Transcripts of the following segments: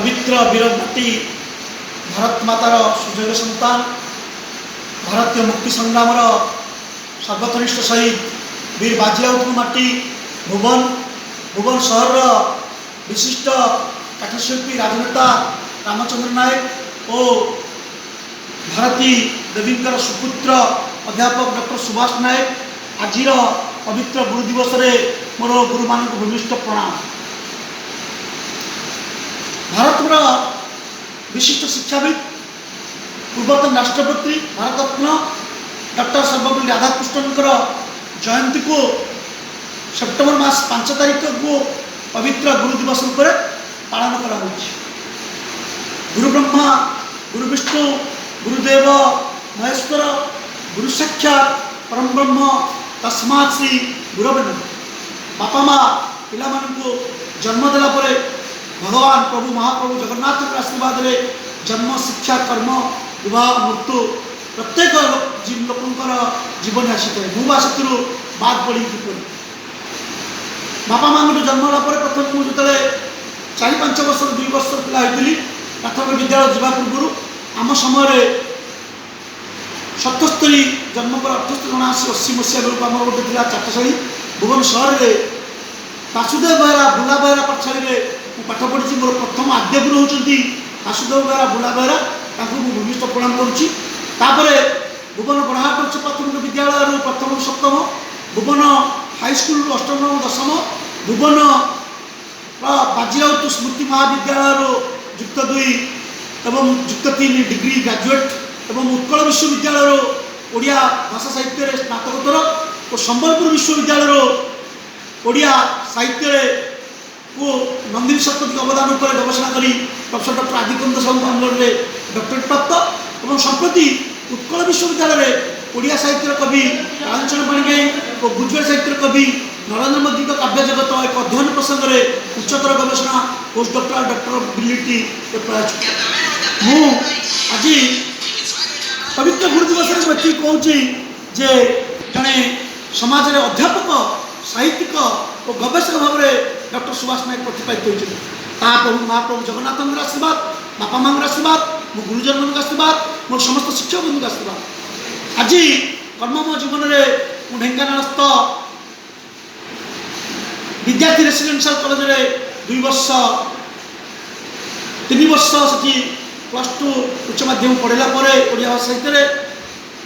ପବିତ୍ର ବୀରମାଟି, ଭାରତ ମାତାର ସୁଯୋଗ୍ୟ ସନ୍ତାନ, ଭାରତୀୟ ମୁକ୍ତି ସଂଗ୍ରାମର ସର୍ବକନିଷ୍ଠ ଶହୀଦ ବୀର ବାଜିରାଉତଙ୍କ ମାଟି ଭୁବନ, ଭୁବନ ସହରର ବିଶିଷ୍ଟ କାଠଶିଳ୍ପୀ, ରାଜନେତା ରାମଚନ୍ଦ୍ର ନାୟକ ଓ ଭାରତୀ ଦେବୀଙ୍କର ସୁପୁତ୍ର ଅଧ୍ୟାପକ ଡକ୍ଟର ସୁଭାଷ ନାୟକ, ଆଜିର ପବିତ୍ର ଗୁରୁ ଦିବସରେ ମୋର ଗୁରୁମାନଙ୍କୁ ଭୂମିଷ୍ଠ ପ୍ରଣାମ। ଭାରତର ବିଶିଷ୍ଟ ଶିକ୍ଷାବିତ୍, ପୂର୍ବତନ ରାଷ୍ଟ୍ରପତି, ଭାରତରତ୍ନ ଡକ୍ଟର ସର୍ବପଲ୍ଲୀ ରାଧାକୃଷ୍ଣନଙ୍କର ଜୟନ୍ତୀକୁ ସେପ୍ଟେମ୍ବର ମାସ 5 ତାରିଖକୁ ପବିତ୍ର ଗୁରୁ ଦିବସ ରୂପରେ ପାଳନ କରାଯାଉଛି। ଗୁରୁ ବ୍ରହ୍ମା, ଗୁରୁ ବିଷ୍ଣୁ, ଗୁରୁଦେବ ମହେଶ୍ୱର, ଗୁରୁ ସାକ୍ଷାତ ପରମ ବ୍ରହ୍ମ ତସ୍ମୈ ଶ୍ରୀ ଗୁରବେ ନମଃ। ବାପା ମା ପିଲାମାନଙ୍କୁ ଜନ୍ମ ଦେଲା ପରେ ଭଗବାନ ପ୍ରଭୁ ମହାପ୍ରଭୁ ଜଗନ୍ନାଥଙ୍କ ଆଶୀର୍ବାଦରେ ଜନ୍ମ, ଶିକ୍ଷା, କର୍ମ, ବିବାହ, ମୃତ୍ୟୁ ପ୍ରତ୍ୟେକ ଲୋକଙ୍କର ଜୀବନ ଆସିଥାଏ। ମୁଁ ବା ସେଥିରୁ ବାଦ ପଡ଼ି କିପରି? ବାପା ମାଆଙ୍କଠୁ ଜନ୍ମ ହେଲା ପରେ ପ୍ରଥମେ ମୁଁ ଯେତେବେଳେ 4-5 ବର୍ଷର, 2 ବର୍ଷର ପିଲା ହେଇଥିଲି, ପ୍ରାଥମିକ ବିଦ୍ୟାଳୟ ଯିବା ପୂର୍ବରୁ, ଆମ ସମୟରେ 77, ଜନ୍ମ ପରେ 78, 79, 80 ମସିହା ବେଳକୁ ଆମର ଗୋଟେ ଥିଲା ଚାଟଶାଳୀ ଭୁବନ ସହରରେ। ବାସୁଦେବ ବେହେରା, ବୁଲା ବେହେରା ପାଠଶାଳୀରେ ମୁଁ ପାଠ ପଢ଼ିଛି। ମୋର ପ୍ରଥମ ଆଦ୍ୟ ଗୁରୁ ହେଉଛନ୍ତି ବାସୁଦେବ ବେହେରା, ବୁଲା ବେହେରା। ତାଙ୍କୁ ମୁଁ ଭୂମିଷ୍ଠ ପ୍ରଣାମ କରୁଛି। ତାପରେ ଭୁବନ ବଡ଼ହାଟ ଉଚ୍ଚ ପ୍ରାଥମିକ ବିଦ୍ୟାଳୟରୁ ପ୍ରଥମ ସପ୍ତମ, ଭୁବନ ହାଇସ୍କୁଲରୁ ଅଷ୍ଟମ, ନବମ, ଦଶମ, ଭୁବନ ବାଜିରାଉତ ସ୍ମୃତି ମହାବିଦ୍ୟାଳୟରୁ ଯୁକ୍ତ ଦୁଇ ଏବଂ ଯୁକ୍ତ ତିନି ଡିଗ୍ରୀ ଗ୍ରାଜୁଏଟ୍ ଏବଂ ଉତ୍କଳ ବିଶ୍ୱବିଦ୍ୟାଳୟରୁ ଓଡ଼ିଆ ଭାଷା ସାହିତ୍ୟରେ ସ୍ନାତକୋତ୍ତର ଓ ସମ୍ବଲପୁର ବିଶ୍ୱବିଦ୍ୟାଳୟରୁ ଓଡ଼ିଆ ସାହିତ୍ୟରେ ଓ ନନ୍ଦିନୀ ଶତପଥୀଙ୍କ ଅବଦାନ ଉପରେ ଗବେଷଣା କରି ପ୍ରଫେସର ଡକ୍ଟର ଆଦିକନ୍ଦ ସାହୁଙ୍କ ଅଣ୍ଡରରେ ଡକ୍ଟରେଟ୍ ପ୍ରାପ୍ତ ଏବଂ ସମ୍ପ୍ରତି ଉତ୍କଳ ବିଶ୍ୱବିଦ୍ୟାଳୟରେ ଓଡ଼ିଆ ସାହିତ୍ୟର କବି କାଳୀଚରଣ ପାଣିଗ୍ରାହୀ ଓ ଗୁଜୁରାଟ ସାହିତ୍ୟର କବି ନରେନ୍ଦ୍ର ମୋଦୀଙ୍କ କାବ୍ୟ ଜଗତ ଏକ ଅଧ୍ୟୟନ ପ୍ରସଙ୍ଗରେ ଉଚ୍ଚତର ଗବେଷଣା ପୋଷ୍ଟ ଡକ୍ଟରାଲ ଡକ୍ଟର ବିଲିଟି ପ୍ରୟାସ। ମୁଁ ଆଜି ପବିତ୍ର ଗୁରୁ ଦିବସରେ ମୁଁ ଏତିକି କହୁଛି ଯେ ଜଣେ ସମାଜରେ ଅଧ୍ୟାପକ, ସାହିତ୍ୟିକ ଓ ଗବେଷକ ଭାବରେ ଡକ୍ଟର ସୁଭାଷ ନାୟକ ପ୍ରତିପାଦିତ ହୋଇଛନ୍ତି। ତାହା ପ୍ରଭୁ ମହାପ୍ରଭୁ ଜଗନ୍ନାଥଙ୍କର ଆଶୀର୍ବାଦ, ବାପା ମାଆଙ୍କର ଆଶୀର୍ବାଦ, ମୋ ଗୁରୁଜନମାନଙ୍କ ଆଶୀର୍ବାଦ, ମୋର ସମସ୍ତ ଶିକ୍ଷକ ବନ୍ଧୁଙ୍କ ଆଶୀର୍ବାଦ। ଆଜି କର୍ମମୟ ଜୀବନରେ ମୁଁ ଢେଙ୍କାନାଳସ୍ଥ ବିଦ୍ୟାର୍ଥୀ ରେସିଡେନ୍ସିଆଲ କଲେଜରେ 2 ବର୍ଷ, 3 ବର୍ଷ ସେଠି ପ୍ଲସ୍ ଟୁ ଉଚ୍ଚ ମାଧ୍ୟମିକ ପଢ଼ିଲା ପରେ ଓଡ଼ିଆ ଭାଷା ସାହିତ୍ୟରେ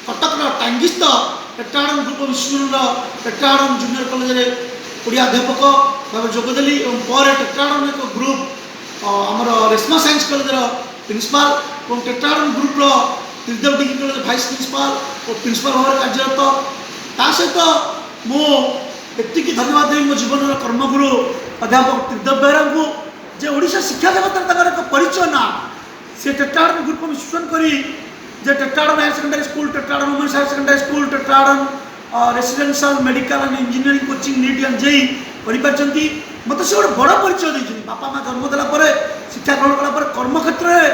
କଟକର ଟାଙ୍ଗିସ୍ଥ ଟେଟ୍ରାହାଡ଼ନ ଗ୍ରୁପ୍ ଅଫ୍ ଇନଷ୍ଟିଟ୍ୟୁସନର ଟେଟ୍ରାହାଡ଼ନ ଜୁନିୟର କଲେଜରେ ଓଡ଼ିଆ ଅଧ୍ୟାପକ ଭାବେ ଯୋଗଦେଲି ଏବଂ ପରେ ଟେଟ୍ରାହାଡ଼ନ ଏକ ଗ୍ରୁପ୍ ଆମର ରେଶମା ସାଇନ୍ସ କଲେଜର ପ୍ରିନ୍ସିପାଲ ଏବଂ ଟେଟ୍ରାହାଡ଼ନ ଗ୍ରୁପ୍ର Tridev degree college vice principal ଓ ପ୍ରିନ୍ସିପାଲ ଭାବରେ କାର୍ଯ୍ୟରତ। ତା ସହିତ ମୁଁ ଏତିକି ଧନ୍ୟବାଦ ଦେବି ମୋ ଜୀବନର କର୍ମଗୁରୁ ଅଧ୍ୟାପକ ତ୍ରିଦେବ ବେହେରାଙ୍କୁ ଯେ ଓଡ଼ିଶା ଶିକ୍ଷା ଜଗତରେ ତାଙ୍କର ଏକ ପରିଚୟ ନା। ସେ ଟେଟ୍ରାହାଡ଼ନ ଗ୍ରୁପ୍ ଅଫ୍ ଇନଷ୍ଟିଟ୍ୟୁସନ୍ କରି ଯେ ଟେଟ୍ରାହାଡ଼ନ higher secondary school, ଟେଟ୍ରାହାଡ଼ନ women's higher secondary school, ଟେଟ୍ରାହାଡ଼ନ residential medical and engineering coaching, NEET and JEE କରିପାରିଛନ୍ତି। ମୋତେ ସେ ଗୋଟେ ବଡ଼ ପରିଚୟ ଦେଇଛନ୍ତି। ବାପା ମା ଜନ୍ମ ଦେଲା ପରେ, ଶିକ୍ଷା ଗ୍ରହଣ କଲା ପରେ କର୍ମକ୍ଷେତ୍ରରେ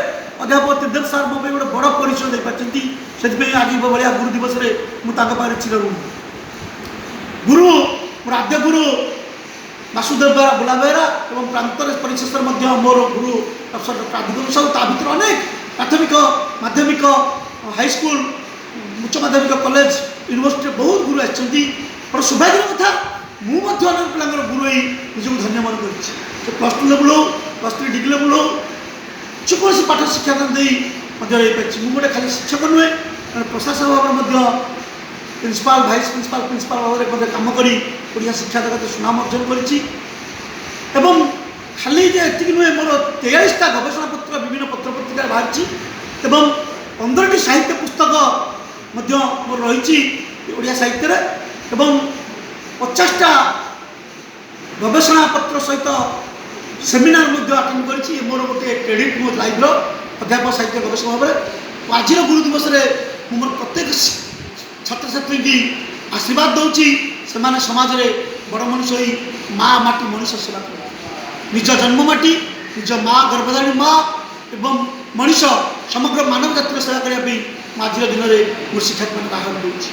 ଅଧ୍ୟାପକ ତ୍ରିଦେବ ସାର୍ ମୋ ପାଇଁ ଗୋଟେ ବଡ଼ ପରିଚୟ ଦେଇପାରିଛନ୍ତି। ସେଥିପାଇଁ ଆଜି ଭଳିଆ ଗୁରୁ ଦିବସରେ ମୁଁ ତାଙ୍କ ପାଖରେ ଚିରଋଣୀ। ଗୁରୁ, ମୋର ଆଦ୍ୟ ଗୁରୁ ବାସୁଦେବ ବେହେରା, ବୁଲା ବେହେରା ଏବଂ ପ୍ରାନ୍ତରେ ପରିଶେଷରେ ମଧ୍ୟ ମୋର ଗୁରୁ ପ୍ରଫେସର ଡକ୍ଟର ଆଦିକନ୍ଦ ସାହୁ। ତା ଭିତରେ ଅନେକ ପ୍ରାଥମିକ, ମାଧ୍ୟମିକ, ହାଇସ୍କୁଲ, ଉଚ୍ଚ ମାଧ୍ୟମିକ, କଲେଜ, ୟୁନିଭର୍ସିଟିରେ ବହୁତ ଗୁରୁ ଆସିଛନ୍ତି। ବଡ଼ ସୌଭାଗ୍ୟର କଥା, ମୁଁ ମଧ୍ୟ ଅନେକ ପିଲାଙ୍କର ଗୁରୁ ହେଇ ନିଜକୁ ଧନ୍ୟ ମନେ କରିଛି। ସେ ପ୍ଲସ୍ ଟୁ ଲେବୁଲ୍ ହଉ, ପ୍ଲସ୍ ଥ୍ରୀ ଡିଗ୍ରୀ ଲେବୁଲ୍ ହଉ, ଯେକୌଣସି ପାଠ ଶିକ୍ଷାଦାନ ଦେଇ ମଧ୍ୟ ରହିପାରିଛି। ମୁଁ ଗୋଟେ ଖାଲି ଶିକ୍ଷକ ନୁହେଁ, ଜଣେ ପ୍ରଶାସକ ଭାବରେ ମଧ୍ୟ ପ୍ରିନ୍ସିପାଲ, ଭାଇସ୍ ପ୍ରିନ୍ସିପାଲ, ପ୍ରିନ୍ସିପାଲ ଭାବରେ ମଧ୍ୟ କାମ କରି ଓଡ଼ିଶା ଶିକ୍ଷା ଜଗତରେ ସୁନାମ ଅର୍ଜନ କରିଛି। ଏବଂ ଖାଲି ଯେ ଏତିକି ନୁହେଁ, ମୋର 43ଟା ଗବେଷଣା ପତ୍ର ବିଭିନ୍ନ ପତ୍ରପତ୍ରିକାରେ ବାହାରିଛି ଏବଂ 15ଟି ସାହିତ୍ୟ ପୁସ୍ତକ ମଧ୍ୟ ମୋର ରହିଛି ଓଡ଼ିଆ ସାହିତ୍ୟରେ ଏବଂ 50ଟା ଗବେଷଣା ପତ୍ର ସହିତ ସେମିନାର ମଧ୍ୟ ଆଟେଣ୍ଡ କରିଛି। ଏ ମୋର ଗୋଟିଏ କ୍ରେଡ଼ିଟ୍ ମୋ ଲାଇଫ୍ର ଅଧ୍ୟାପକ, ସାହିତ୍ୟ ଗବେଷକ ଭାବରେ। ଆଜିର ଗୁରୁ ଦିବସରେ ମୁଁ ମୋର ପ୍ରତ୍ୟେକ ଛାତ୍ରଛାତ୍ରୀଙ୍କୁ ଆଶୀର୍ବାଦ ଦେଉଛି, ସେମାନେ ସମାଜରେ ବଡ଼ ମଣିଷ ହୋଇ ମା ମାଟି ମଣିଷ ସେବା କରନ୍ତି। ନିଜ ଜନ୍ମ ମାଟି, ନିଜ ମା ଗର୍ଭଧାରିଣୀ ମା ଏବଂ ମଣିଷ, ସମଗ୍ର ମାନବ ଜାତିର ସେବା କରିବା ପାଇଁ ମୁଁ ଆଜିର ଦିନରେ ମୋ ଶିକ୍ଷକମାନଙ୍କୁ ଆହ୍ୱାନ ଦେଉଛି।